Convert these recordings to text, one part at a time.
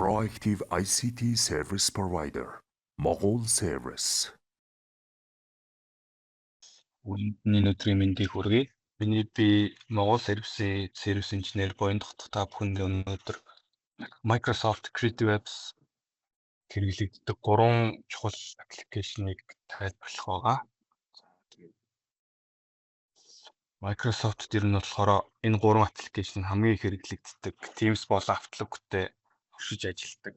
Proactive ICT service provider. Mogul Service. Үүний өдрийн мэндийг хүргэе. Миний би Монгол сервисийн сервис инженер буян дотох та бүхэнд өнөөдөр Microsoft Creative Apps хэрэглэгддэг гурван чухал аппликейшнийг тайлбарлах байгаа. Microsoft дээр нь болохоор энэ гурван аппликейшн хамгийн их хэрэглэгддэг. Teams болон Outlook-тэй оршиж ажилладаг.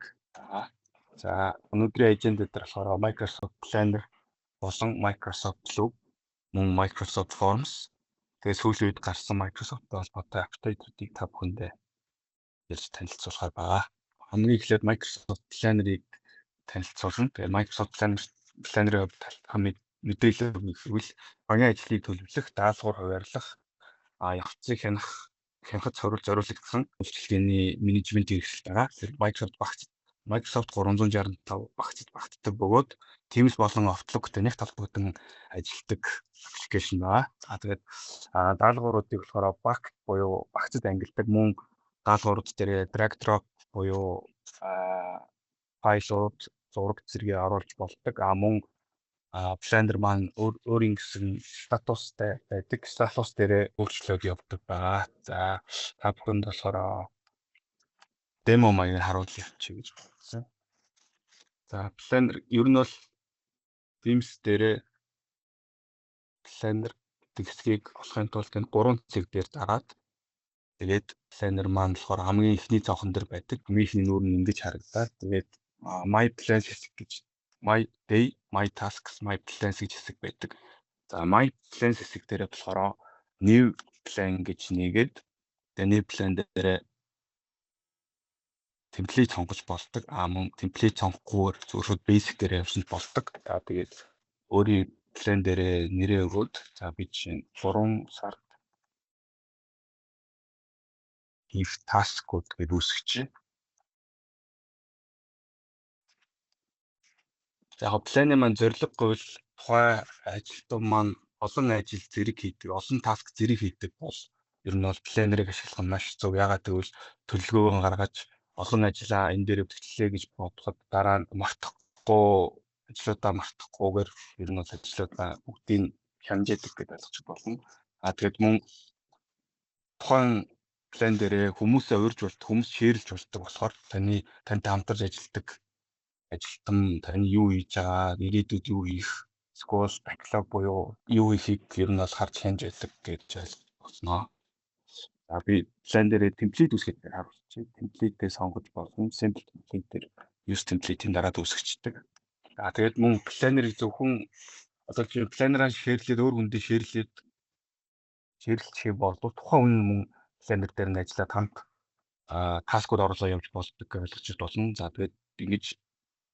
За, өнөөдрийн agenda дээр болохоор Microsoft Planner болон Microsoft Loop, мөн Microsoft Forms, тэгээ сүүлийн үед гарсан Microsoft-тай холбоотой update-уудыг та бүхэндээ ярьж танилцуулахаар байгаа. Хамгийн эхлээд Microsoft Planner-ыг танилцуулна. Тэгээ Microsoft Planner-ийн хувьд хамгийн мэдээлэл өгөх гэвэл багийн ажлыг төлөвлөх, даалгавар хуваарлах, явцыг хянахад зориулагдсан үйлчилгээний менежмент хэрэгсэл байгаа. Тэр Microsoft багц Microsoft 365 багцад багтдаг бөгөөд Teams болон Outlook-тэй нэг холбогдсон ажилладаг аппликейшн байна. За, тэгээд даалгавруудыг болохоор bucket буюу багцад ангилдаг, мөн даалгаврууд дээр drag drop буюу файлууд, зураг зэргээ оруулж болдог. Мөн Planner маань өөрийн гэсэн статустай байдаг. Статус дээрээ өөрчлөлт явдаг байгаа. За, та бүхэнд болохоор демо маягаар харуулж явчих гэж бодсон. За, Planner ер нь бол Teams дээрээ Planner гэдэг хэсгийг олохын тулд энэ гурван цэг дээр дараад, тэгээд Planner маань болохоор хамгийн эхний цонхон дээр байдаг. Хамгийн эхний нүүр нь ингэж харагдаад, тэгээд My Plans хэсэг гэж, My Day, My Tasks, My Plans гэж хэсэг байдаг. За, My Plans хэсэг дээр болохоор New Plan гэж нээгээд, тэгээд New Plan дээр template сонгож болдог. Мөн template сонгохгүйгээр зөвхөн шууд basic дээр явсан болдог. За, тэгээд өөрийн plan дээрээ нэрээ өгөөд, за, би жишээ нь 3 сард хийх task-ууд гэж үүсгэж. За, яг plan-ы маань зорилго гэвэл тухайн ажилтан маань олон ажил зэрэг хийдэг, олон task зэрэг хийдэг бол ер нь бол planner-ыг ашиглах нь маш зөв. Яагаад гэвэл төлөвлөгөөгөө гаргаж, олон ажлаа энэ дээр өвтгөлээ гэж бодоход дараа нь мартахгүй, ажлуудаа мартахгүйгээр ер нь бол ажлуудаа бүгдийг хянаж яадаг гэдээ ойлгож болно. Тэгээд мөн тухайн план дээрээ хүмүүсээ урьж болдог, хүмүүс share-лж болдог болохоор тантай хамтарч ажилладаг ажилтан таны юу хийж байгаа, ирээдүйд юу хийх, эсвэл backlog буюу юу хийхийг ер нь бол харж хянаж байдаг гэж ойлгосноо. За, би план дээрээ template үүсгэхэд харуулчих. Template-ээ сонгож болно. Simple template дээр use template-ийн дараад үүсгэждэг. За, тэгээд мөн planner-ыг зөвхөн одоо чи planner-аа share-лээд, өөр хүндээ share-лчих болов, тухайн хүн мөн planner дээр нь ажиллаад хамт task-ууд оруулаа явж болдог гэж ойлгож болно. За, тэгээд ингэж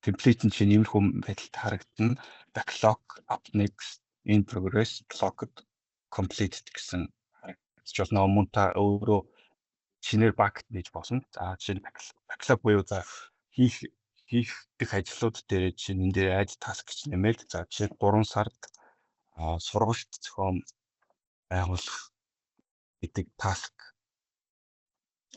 template нь чинь иймэрхүү байдалд харагдана. Backlog, up next, in progress, blocked, completed гэсэн харагдаж болно. Мөн та өөрөө шинээр bucket нээж болно. За, жишээ нь backlog буюу за хийх дэх ажлууд дээр жишээ нь энэ дээр add task гэж нэмээд, за, жишээ нь 3 сард сургалт зохион байгуулах гэдэг task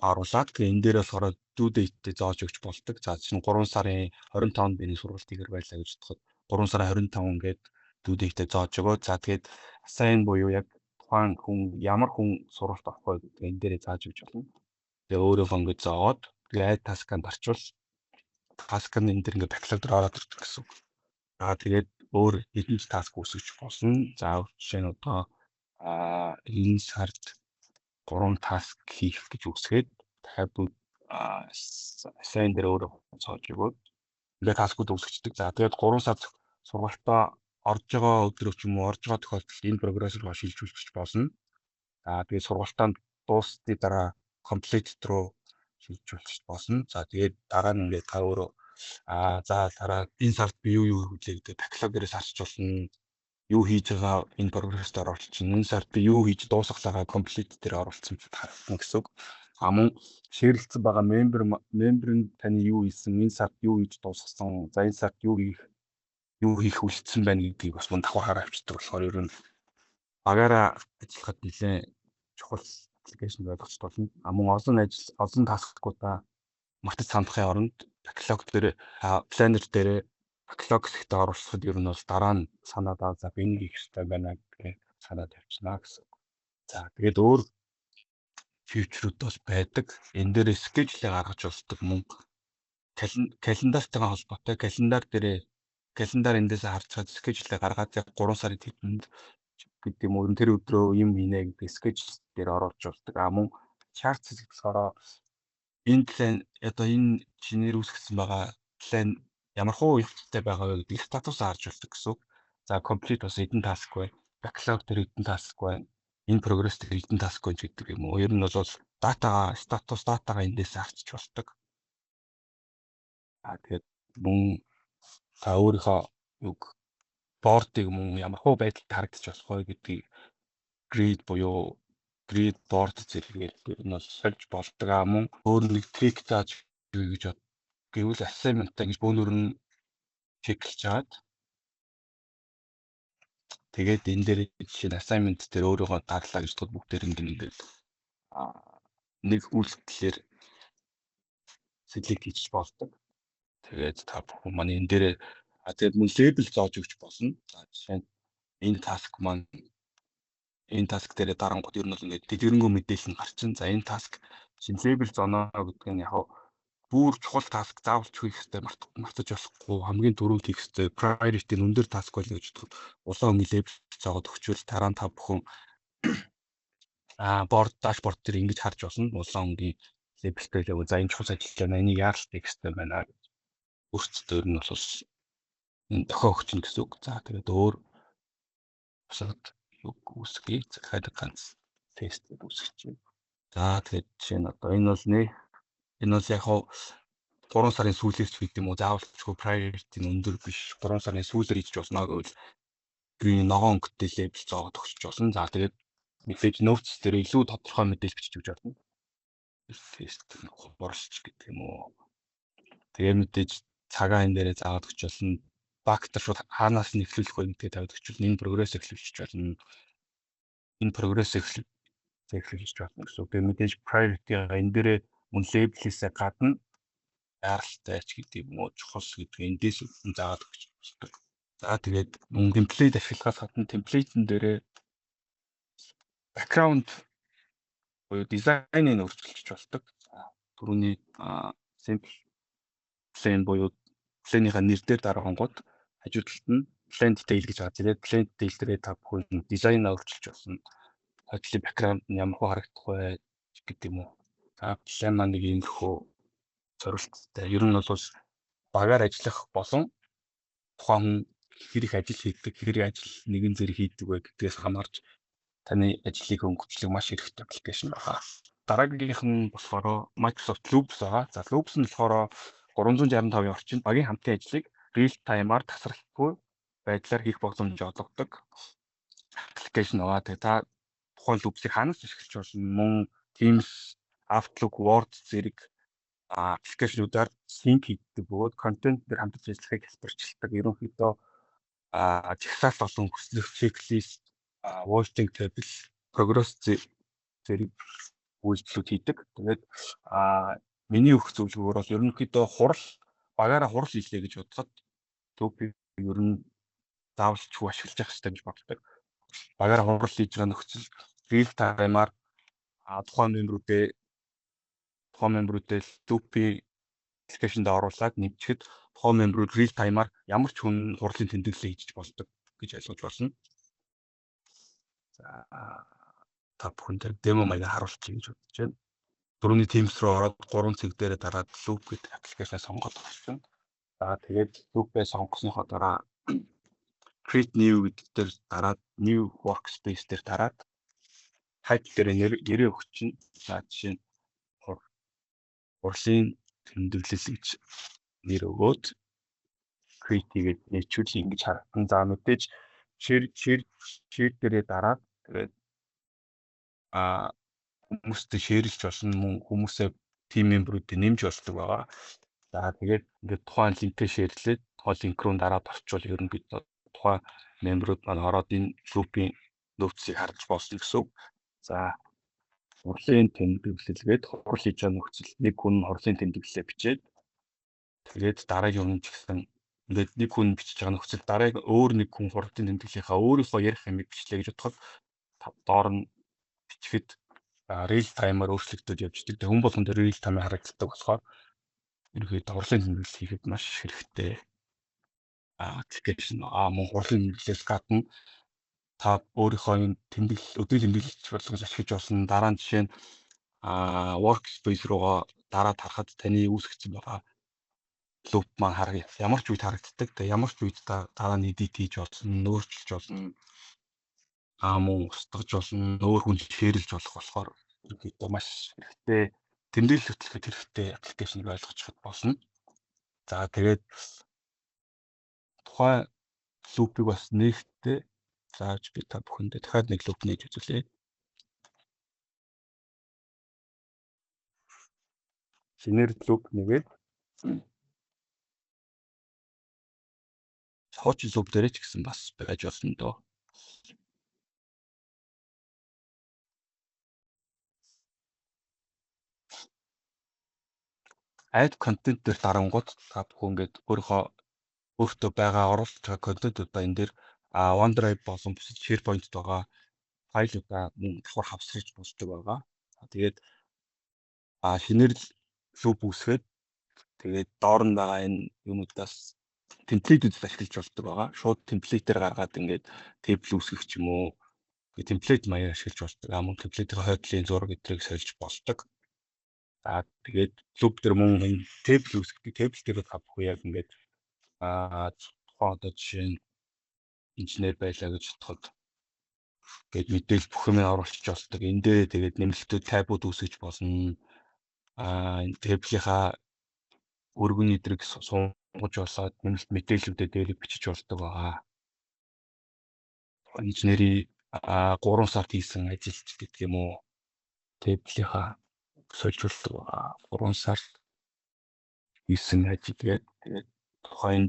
оруулаад, тэгээ энэ дээр болохоор due date-тэй зоож өгч болдог. За, жишээ нь 3 сарын 25-нд миний сургалт хийгэр байлаа гэж бодоход 3 сарын 25 гээд due date-тэй зоож өгөө. За, тэгээд assign буюу яг тухайн хүн, ямар хүн сургалт авах вэ гэдэг энэ дээрээ зааж өгч болно. Тэгээ өөрөө ингэж зоогоод, тэгээ add task-анд дарчвал task нь энэ дэр ингээд backlog дээр ороод ирдэг гэсэн үг. За, тэгээд өөр хэдэн ч task үүсгэж болно. За, жишээ нь одоо энэ сард 3 task хийх гэж үүсгээд, дахиад assign дээр өөрөө цоож өгөөд ингээд task-ууд үүсгэждэг. За, тэгээд 3 сар сургалтаа орж байгаа өдрөө ч юм уу, орж байгаа тохиолдолд энэ progress руу шилжүүлчих болно. За, тэгээд сургалтаа дууссаны дараа complete руу шилжүүлчих болно. За, тэгээд дараа нь ингээд та өөрөө за, дараа энэ сард би юу юу хийлээ гэдэг backlog дээрээс харч болно. Юу хийж байгаа энэ progress дээр оруулчихна. Энэ сард би юу хийж дуусгалаагаа complete дээр оруулсан харагдана гэсэн үг. Мөн share-лсэн байгаа member нь таны юу хийсэн, энэ сард юу хийж дуусгасан, за, энэ сард юу хийх үлдсэн байна гэдгийг бас мөн давхар хараа авчдаг болохоор ер нь багаараа ажиллахад нэлээд чухал аппликейшн ойлгож болно. Мөн олон ажил, олон task-уудаа мартаж санахын оронд Backlog дээр, planner дээр backlog хэсэгтээ оруулахад ер нь бол дараа нь санаад аа, за, би энийг хийх хэрэгтэй байна гэдгээ санаа тавьчихна гэсэн. За, тэгээд өөр feature үүд бол байдаг. Энэ дээр schedule гаргаж болдог, мөн календартайгаа холбоотой календар дээрээ, календар эндээс харж чад schedule гаргаад яг 3 сарын тэдэнд гэдэг юм уу, тэр өдрөө юм хийнэ гэдэг schedule дээр оруулж болдог. А мөн chart хэсэг болохоор энэ план, одоо энэ шинээр үүсгэсэн байгаа план ямар хуу явцтай байгаа вэ гэдэг статус харж болдог гэсэн үг. За, complete бас эдэн task бай. Backlog дээр эдэн task байна. In progress дээр эдэн task байна гэдэг юм уу. Ер нь бол датагаа, статус датагаа эндээс харчиж болдог. А тэгээд мөн та өөрийнхөө юг board ыг мөн ямар хуу байдалд харагдчих болох вэ гэдгийг grid буюу grid board зэрэгээр ер нь бол сольж болдог. А мөн өөр нэг trick зааж өгье гэж гэвэл assignment-а ингэж бөөнөр нь check лж хагаад, тэгээд энэ дээр жишээ нь assignment дээр өөрийгөө дарлаа гэж бодоход бүгдээр ингээд нэг үйлдэлээр select хийж болдог. Тэгээд та бүхэн маань энэ дээр тэгээд мөн label зоож өгч болно. За, жишээ нь энэ task маань, энэ task дээрээ дарангууд ер нь бол ингээд дэлгэрэнгүй мэдээлэл нь гарчин. За, энэ task шинэ label зоно гэдэг нь яг бүр чухал task, заавал хийх хэрэгтэй, мартаж болохгүй, хамгийн түрүүнд хийх хэрэгтэй, priority нь өндөр task байлаа гэж бодоход улаан өнгийн label зоогоод өгчвөл дараа нь та бүхэн board, dashboard дээр ингэж харж болно. Улаан өнгийн label тэй л, за, энэ чухал ажиллаж байна. Энийг яаралтай хийх хэрэгтэй байна гэж өөрсдөө ер нь бол энэ дохио өгч гэсэн үг. За, тэгээд өөр бусад юг үүсгэе. Захиад ганц тест үүсгэж байна. За, тэгээд жишээ нь одоо энэ бол нэ энэ бол яг хав 3 сарын сүүлээс гэдэг юм уу, заавалчгүй priority нь өндөр биш, 3 сарын сүүлээр хийж болно гэвэл green, ногоон өнгөтэй label зоогоод өгч болно. За, тэгээд мэдээж notes дээр илүү тодорхой мэдээлэл бичиж өгч болно. Тест хуралч гэдэг юм уу. Тэгээ мэдээж цагаа энэ дээрээ заагаад өгч болно. Багтар шууд хаанаас нь эхлүүлэх вэ гэдгээ тавиад өгч болно. In progress эхлүүлчих болно. In progress эхлүүлж болно гэсэн үг. Тэгээ мэдээж priority-га энэ дээрээ мөн label ээсээ гадна яаралтай ч гэдэг юм уу, чухал гэдэг эндээс заагаад өгч болдог. За, тэгээд мөн template ашиглахаас гадна template-н дээрээ background буюу дизайныг өөрчилж болдог. За, түрүүний simple plan буюу plan ыхаа нэр дээр дарангууд хажуу талд нь plan detail гэж байгаа. Тэгээд plan detail дээрээ та бүхэн дизайнаа өөрчилж болно. Хойдлын background нь ямар хөө харагдах вэ гэдэг юм уу. За, план маань нэг иймэрхүү зорилттой. Ер нь бол багаар ажиллах болон тухайн хүн хэр их ажил хийдэг, хэр ажил нэгэн зэрэг хийдэг вэ гэдгээс хамаарч таны ажлыг хөнгөвчлөх маш хэрэгтэй application байна. Дараагийнх нь болохоор Microsoft Loops байгаа. За, Loops нь болохоор 365-ын орчинд багийн хамтын ажлыг real time-аар тасралтгүй байдлаар хийх боломж олгодог application байгаа. Тэгээ та тухайн Loops-ыг хаанаас ашиглаж болно? Мөн Teams, Outlook, Word зэрэг application уудаар sync хийдэг бөгөөд контент дээр хамтарч ажиллахыг хялбарчилдаг. Ерөнхийдөө жагсаалт болон хүслэх, checklist, voting table, progress зэрэг үйлдэлүүд хийдэг. Тэгээд миний өгөх зөвлөгөөр бол ерөнхийдөө хурал, багаараа хурал хийлээ гэж бодоход Loop-ийг ер нь заавалчгүй ашиглаж явах хэрэгтэй гэж боддог. Багаараа хурал хийж байгаа нөхцөл real time-аар тухайн member үүдээ Loop-ийн application д оруулаад нэмчихэд тухайн member үүд real time-аар ямар ч хүн хурлын тэмдэглэлээ хийж болдог гэж ойлгож байна. За, та бүхэн дээр demo маягаар харуулчих гэж бодож байна. Түрүүний Teams руу ороод 3 цэг дээрээ дараад Loop гэдэг application аа сонгоод авчихна. За, тэгээд Loop-ээ сонгосныхоо дараа Create New гэдэг дээр дараад New Workspace дээр дараад title дээр нэрээ өгч чинь. За, жишээ нь хурлын тэмдэглэл гэж нэр өгөөд create хийгээд нээчүүл ингэж харагдана. За, мэдээж share дээрээ дараад тэгээд хүмүүстэй share лж болно, мөн хүмүүсээ team member үүдээ нэмж болдог байгаа. За, тэгээд ингээд тухайн link ээ share лээд тухайн link руу дараад орчвол ер нь бид тухайн member үүд маань ороод энэ группийн нөөцийг харж болно гэсэн үг. За, хурлын тэмдэглэлгээд хурал хийж байгаа нөхцөл нэг хүн хурлын тэмдэглэлээ бичээд Тэгээд дараагийн хүн ч гэсэн ингээд нэг хүн бичиж байгаа нөхцөл дараагийн өөр нэг хүн хурдлын тэмдэглэлийнхаа өөрийнхөө ярих юмыг бичлээ гэж бодоход доор нь бичихэд real time-аар өөрчлөгдөж явждаг. Тэгээ хүн болгон дээр real time харагддаг болохоор ерөнхийдөө хурлын тэмдэглэл хийхэд маш хэрэгтэй application. Мөн хурлын тэмдэглэлээс гадна та өөрийнхөө энэ тэмдэглэл, өдрийн тэмдэглэлч болгож ашиглаж болно. Дараа нь жишээ нь workspace руугаа дараад харахад таны үүсгэсэн байгаа loop маань хараг ямар ч үед харагддаг. Тэгээ ямар ч үед та дараа нь edit хийж болно, өөрчилж болно. Мөн устгаж болно, өөр хүн share лж болох болохоор ерөнхийдөө маш хэрэгтэй, тэмдэглэл хөтлөхөд хэрэгтэй application ыг ойлгочиход болно. За, тэгээд тухайн loop ыг бас нээхдээ зааж би та бүхэндээ дахиад нэг loop нээж үзүүлье. Шинээр loop нэгээд хуучин loop дээрээ ч гэсэн бас байж болно доо. Add content дээр дарангууд та бүхэн ингээд өөрийнхөө өөртөө байгаа оруулж байгаа контентуудаа энэ дээр OneDrive болон бусад SharePoint-д байгаа файлуудаа мөн давхар хавсраж болдог байгаа. Тэгээд шинээр loop үүсгээд тэгээд доор нь байгаа энэ юмудаас template үүд ашиглаж болдог байгаа. Шууд template ээр гаргаад ингээд table үүсгэх ч юм уу, template маягаар ашиглаж болдог. Мөн template ийн хойдлын зураг эдрийг сольж болдог. За, тэгээд loop дээр мөн энэ table үүсгэдэг. Table дээр та бүхэн яг ингээд тухайн одоо жишээ нь инженер байлаа гэж бодоход гээд мэдээлэл бүх юм оруулчих болдог. Энэ дээр тэгээд нэмэлтүүд tab ууд үүсгэж болно. Энэ table ийнхаа өргөн эдрийг сунгаж болоод нэмэлт мэдээллүүдээ дээр бичиж болдог байгаа. Инженерийн 3 сард хийсэн ажилч гэдэг юм уу? Table ийнхаа сольж болдог байгаа. 3 сард хийсэн ажил тэгээд тухайн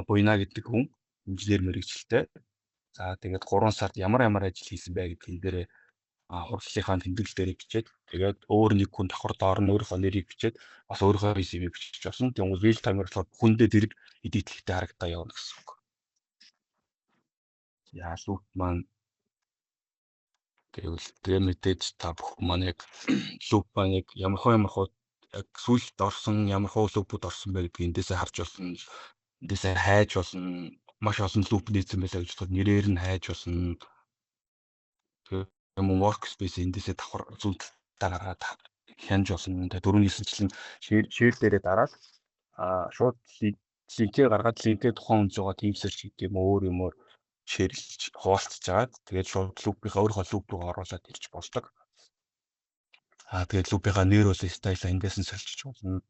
Буйна гэдэг хүн инженер мэргэжилтэй. За, тэгээд 3 сард ямар ямар ажил хийсэн бэ гэдгийг энэ дээрээ хурлынхаа тэмдэглэл дээрээ бичээд тэгээд өөр нэг хүн давхар доор нь өөрийнхөө нэрийг бичээд бас өөрийнхөө CV-г бичиж болно. Тэгвэл real time-аар болохоор бүхэндээ зэрэг edit лэхтэй харагдаа явна гэсэн үг. За, loop маань гэвэл тэгээ мэдээж та бүхэн маань яг loop маань яг ямар хуу яг сүүлд орсон ямар хуу loop үүд орсон бэ гэдгийг эндээсээ харж болно. Эндээсээ хайж болно. Маш олон loop нээсэн байлаа гэж бодоход нэрээр нь хайж болно. Тэгээ мөн workspace эндээсээ давхар зүүн талдаа гаргаад хянаж болно. Тэгээ дөрөв нийсэнчлэн share дээрээ дараад шууд линкээ гаргаад линкээ тухайн хүн зугаа Teams-ээр ч гэдэг юм өөр юмор share лж хуваалцж агаад тэгээд шууд loop-ийнхаа өөрийнхөө loop руу оруулаад ирж болдог. Тэгээд loop-ийнхаа нэр бол style эндээс нь сольчих болно.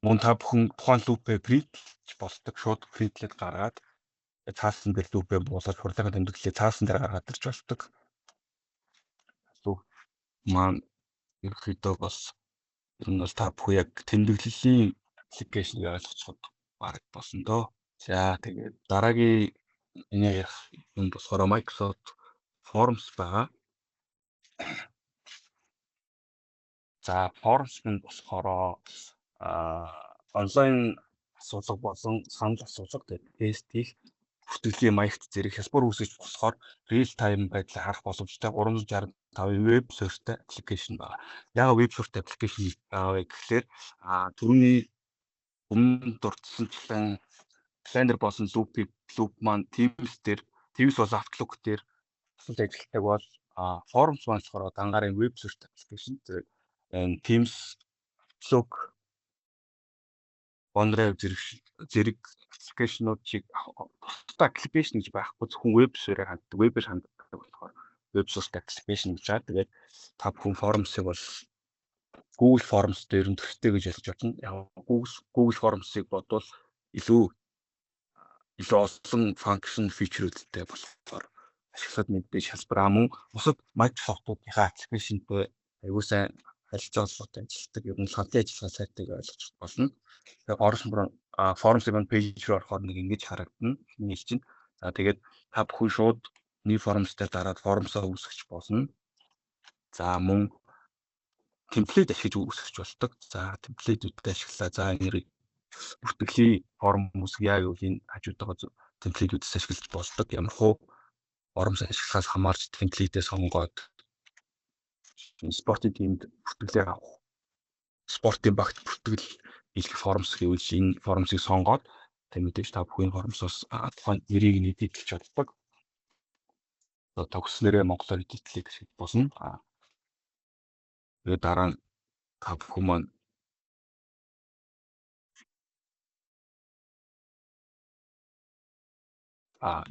Мөн та бүхэн тухайн loop-ээ print-лж болдог. Шууд print-лээд гаргаад цаасан дээр loop-ээ буулгаж хурлынхаа тэмдэглэлээ цаасан дээр гаргаад ирж болдог. Loop маань ерөнхийдөө бас ер нь бол та бүхэн яг тэмдэглэлийн application ыг ойлгоцоход бараг болно доо. За, тэгээд дараагийн энэ ярих юм болохоор Microsoft Forms байгаа. За, Forms нь болохоор онлайн асуулга болон санал асуулга, тэгээд тест хийх, бүртгэлийн маягт зэрэг хялбар үүсгэж болохоор real time байдлаар харах боломжтой 365 веб суурьтай application байгаа. Яг веб суурьтай application байгаа вэ гэхлээр түрүүний өмнө дурдсанчлан Planner болон loop маань Teams дээр, Teams болон Outlook дээр тусалж ажилладаг бол Forms маань болохоор дангарын веб суурьтай application. Teams, Outlook, OneDrive зэрэг application ууд чиг тусдаа application гэж байхгүй, зөвхөн веб суурьаар ханддаг, вебээр ханддаг болохоор веб суурьтай application гэж байгаа. Тэгээд та бүхэн Forms-ыг бол Google Forms дээр нь төстэй гэж хэлж болно. Яг Google Forms-ыг бодвол илүү олон function feature үүдтэй болохоор ашиглахад мэдээж хялбар. Мөн бусад Microsoft-уудынхаа application-тэй аягүй сайн харилцаа холбоотой ажилладаг, ер нь хамтын ажиллагаа сайтыг ойлгож болно. Тэгээ Forms маань page руу орохоор нэг ингэж харагдана. Эхний чинь. За, тэгээд та бүхэн шууд new forms дээр дараад forms-аа үүсгэж болно. За, мөн Template ашиглаж үүсгэж болдог. За, template үүдтэй ашиглаа. За, энэ бүртгэлийн form үүсгье гэвэл энэ хажуудаа template үүдээс ашиглаж болдог. Ямар хуу forms ашиглахаас хамаарч template ээ сонгоод спортын team д бүртгэлээ авах, спортын багт бүртгэл хийх forms гэвэл энэ forms ыг сонгоод тэг мэдээж та бүхэн forms оос тухайн нэрийг нь edit лэж чаддаг. Одоо төгснөрөө монголоор edit лэх ашиглаж болно. Тэгээд дараа нь та бүхэн маань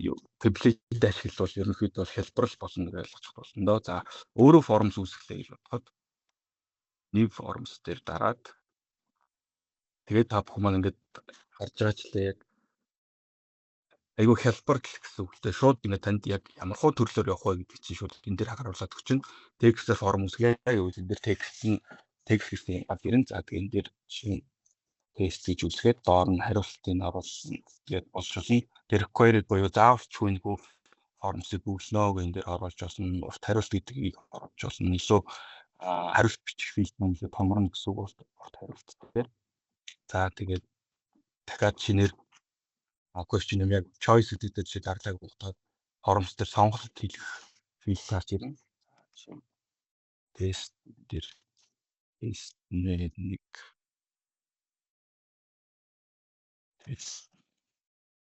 юу template ашиглавал ерөнхийдөө бол хялбар л болно гэж ойлгочих болно доо. За, өөрөө forms үүсгэлээ гэж бодоход new forms дээр дараад тэгээд та бүхэн маань ингээд харж байгаачлаа яг айгүй хялбар гэсэн үг л дээ. Шууд ингээд танд яг ямар хуу төрлөөр явах вэ гэдэг чинь шууд энэ дээр харуулад өгч чинь. Текстээр form үүсгье гэвэл энэ дээр текст нь текст гэсэн гал ирэн. За, тэгээд энэ дээр жишээ тест гэж үзэхэд доор нь хариултыг оруулсан тэгээд болж болно. Тэр required буюу заавалчгүй нөгөө forms ыг бөглөнө гэх энэ дээр оруулж болно. Урт хариулт гэдгийг оруулж болно. Илүү хариулт бичих field маань илүү томорно гэсэн үг бол урт хариулт дээр. За, тэгээд дахиад шинээр question юм яг choice гэдэг дээр жишээ дарлааг ухтаад forms дээр сонголт хийх field гарч ирнэ. Тест дээр тест нэг, тест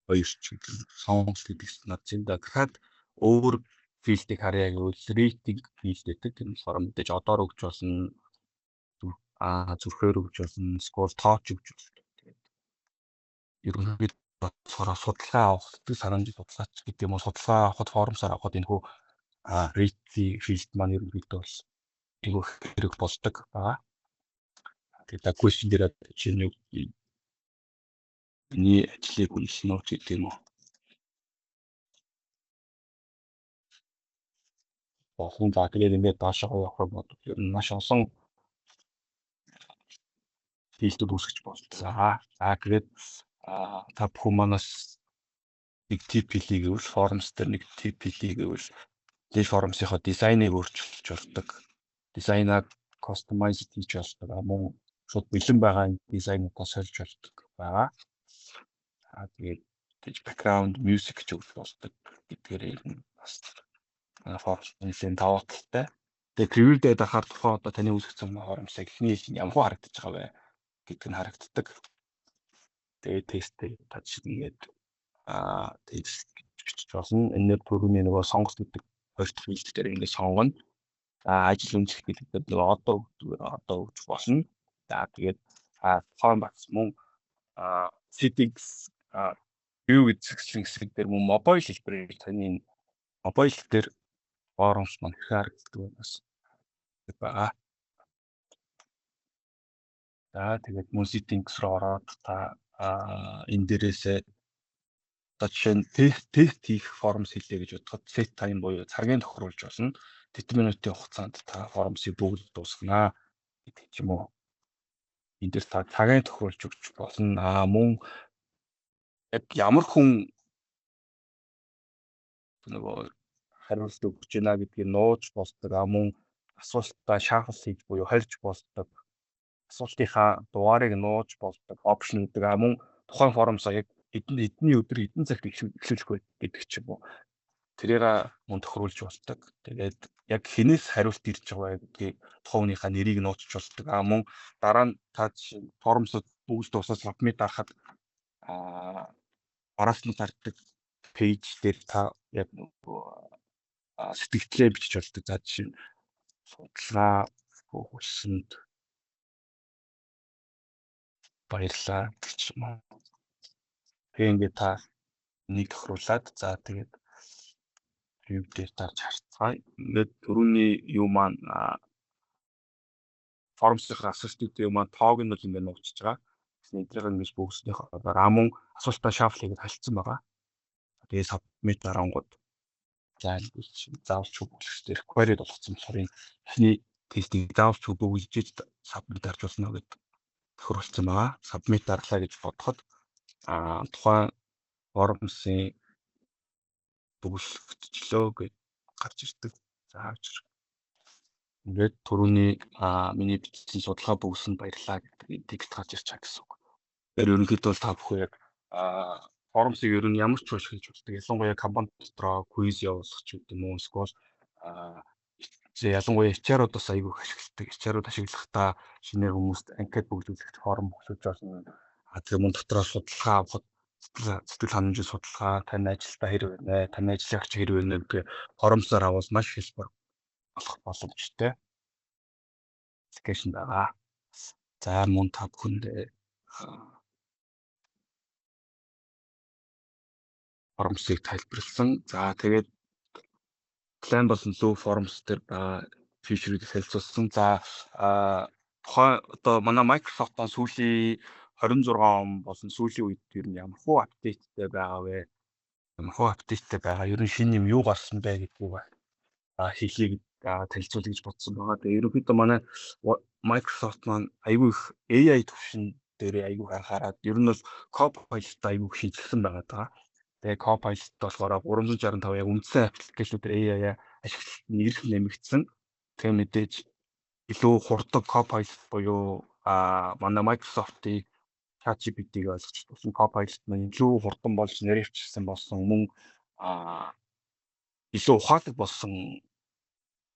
хоёр ч гэдэг сонголт гэдэг над чинь. Дахиад өөр field ийг харъя гэвэл rating field гэдэг. Тэр нь болохоор мэдээж одоор өгч болно, зүрхээр өгч болно, score тооч өгч болно. Тэгээд ерөнхийдөө болохоор судалгаа авах, сэтгэл санамжийн судалгаач гэдэг юм уу, судалгаа авахд, forms аар авахд энэ хүү rating field маань ерөнхийдөө бол айгүй хэрэг болдог байгаа. Тэгээд question дээр чинь юу миний ажлыг үнэлнэ үү гэдэг юм уу. Болон за, тэгээд ингээд доошоо явах юм бол ер нь маш олон field үүд үүсгэж болдог. За, тэгээд та бүхэн манаас нэг tip хэлье гэвэл forms дээр нэг tip хэлье гэвэл тэгээд forms-ийнхоо дизайныг өөрчилж болдог. Дизайнаа customize хийж болдог. Мөн шууд бэлэн байгаа дизайнуудаа сольж болдог байгаа. Тэгээд тэгж background music ч өгч болдог гэдгээр ер нь бас forms нэлээд давуу талтай. Тэгээд preview дээр дарахаар тухайн одоо таны үүсгэсэн forms ыг эхний ээлжинд ямар харагдаж байгаа вэ гэдг нь харагддаг. Тэгээд тестээ та жишээ ингээд тест гэж бичиж болно. Энэ нэр түрүүний нөгөө сонголт гэдэг хоёр дахь field дээр ингээд сонгоно. За, ажил үнэлэх гэдэг нөгөө одоо өгдөг, одоо өгч болно. За, тэгээд тухайн багц мөн settings view гэсэн хэсэг дээр мөн mobile хэлбэрээр таны mobile дээр forms маань хэрхэн харагддаг вэ бас байгаа. За, тэгээд мөн settings руу ороод та энэ дээрээсээ одоо жишээ нь тест хийх forms хийлээ гэж бодоход set time буюу цагийн тохируулж болно. Тэдэн минутын хугацаанд та forms ыг бүгд дуусгана гэдэг ч юм уу. Энэ дээр та цагийн тохируулж өгч болно. Мөн яг ямар хүн нөгөө хариулт өгч байна гэдгийг нууж болдог. Мөн асуултаа shuffle хийж буюу хорж болдог. Асуултынхаа дугаарыг нууж болдог option гэдэг. Мөн тухайн forms аа яг хэдэн эдний өдөр хэдэн цагт эхлүүлэх вэ гэдэг ч юм уу. Тэрийг мөн тохируулж болдог. Тэгээд яг хэнээс хариулт ирж байгаа вэ гэдгийг тухайн хүнийхээ нэрийг нууцж болдог. Мөн дараа нь та forms ууд бүгд дуусаад submit дарахад араас нь гардаг page дээр та яг нөгөө сэтгэлдээ бичиж болдог. За, жишээ нь судалгаа өгсөнд баярлалаа гэх юм уу. Тэгээ ингээд та нэг тохируулад, за, тэгээд view дээр дарж харцгаая. Ингээд түрүүний юу маань forms-ийн асуултууд юу маань тоог нь бол ингээд нууцж байгаа. Гэсэн эдрийг ингэж бөгснөхийн дараа мөн асуултаа shuffle хийгээд халдсан байгаа. Тэгээ submit дарангууд, за, заавалч бөглөгчтэй required болгоцсон болохоор энэ эхний тестийг заавалч бөглөж submit дарж болно гэдэг тохируулсан байгаа. Submit дарлаа гэж бодоход тухайн forms-ын бөглөгдчихлөө гэж гарч ирдэг. За, Ингээд түрүүний миний бичсэн судалгаа бөгөөсөнд баярлалаа гэдэг текст гарч ирж байгаа гэсэн үг. Тэгэхээр ерөнхийдөө бол та бүхэн яг Forms-ыг ер нь ямар ч ашиглаж болдог. Ялангуяа компани дотроо quiz явуулах ч гэдэг юм уу, эсвэл ялангуяа HR-ууд бас айгүй их ашигладаг. HR-ууд ашиглахдаа шинээр хүмүүст анкет бөглүүлэхэд form бөглүүлж болно. Тэгээ мөн дотроо судалгаа авахад сэтгэл ханамжийн судалгаа, таны ажилдаа хэр байна вэ, таны ажлын ач хэр байна вэ гэдгээ forms-оор авал маш хялбар болох боломжтой application байгаа. За, мөн та бүхэндээ Forms-ыг тайлбарласан. За, тэгээд plan болон Blue Forms дээр байгаа feature-ийг танилцуулсан. За, тухайн одоо манай Microsoft-ын сүүлийн 26 он болон сүүлийн үед ер нь ямар хуу update тэй байгаа вэ? Ямар хуу update тэй байгаа? Ер нь шинэ юм юу гарсан бэ гэдгийг хэлье, танилцуулъя гэж бодсон байгаа. Тэгээ ерөнхийдөө манай Microsoft маань айгүй их AI төвшин дээр айгүй их анхаарад ер нь бол Copilot айгүй их шинэчилсэн байгаа даа. Тэгээ Copilot болохоор 365 яг үндсэн application үүд AI ашиглалт нь эрх нэмэгдсэн. Тэгээ мэдээж илүү хурдан Copilot буюу манай Microsoft-ыг ChatGPT-г ойлгож тулсан Copilot маань илүү хурдан болж нэрвчсэн болсон, мөн илүү ухаалаг болсон,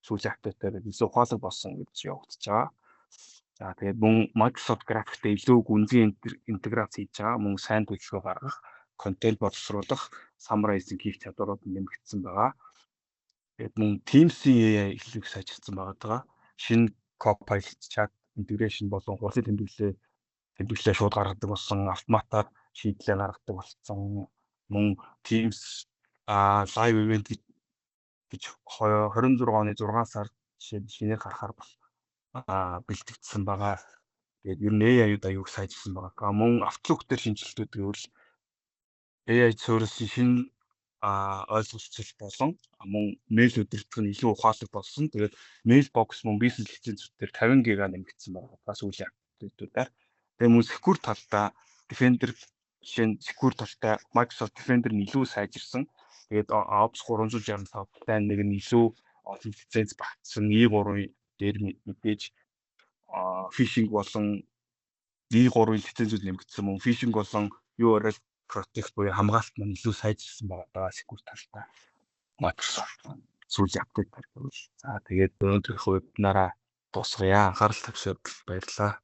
сүүлийн update аар илүү ухаалаг болсон гэж явагдаж байгаа. За, тэгээд мөн Microsoft Graph-тэй илүү гүнзгий интеграц хийж байгаа. Мөн сайн төлөвлөгөө гаргах, контент боловсруулах, summarizing хийх чадварууд нэмэгдсэн байгаа. Тэгээд мөн Teams-ийн AI илүү их сайжирсан байгаа даа. Шинэ Copilot chat integration болон хуулийн тэмдэглэлээ шууд гаргадаг болсон, автоматар шийдлээ гаргадаг болсон. Мөн Teams live event гэж 26 оны 6 сард шинээр гарахаар бас бэлтгэгдсэн байгаа. Тэгээд ер нь AI-ууд аюуг сайжирсан байгаа. Мөн Outlook дээр шинэчлэлтүүд гэвэл AI суурилсан шинэ ойлголцол болон мөн mail удирдах нь илүү ухаалаг болсон. Тэгээд mailbox мөн бизнес лицензүүд дээр 50 гига нэмэгдсэн байгаа. Сүүлийн update үүдээр. Тэгээд мөн secure талдаа Defender, жишээ нь secure талтай Microsoft Defender нь илүү сайжирсан. Тэгээд Office 365 plan нэг нь илүү олон лиценз багтсан. E3 дээр мэдээж phishing болон E3 лицензүүд нэмэгдсэн, мөн phishing болон URL protect буюу хамгаалалт маань илүү сайжирсан байгаа даа secure талтай. Microsoft сүүлийн update гаргавал. За, тэгээд өнөөдрийнхөө вебинараа дуусгая. Анхаарал тавьсанд баярлалаа.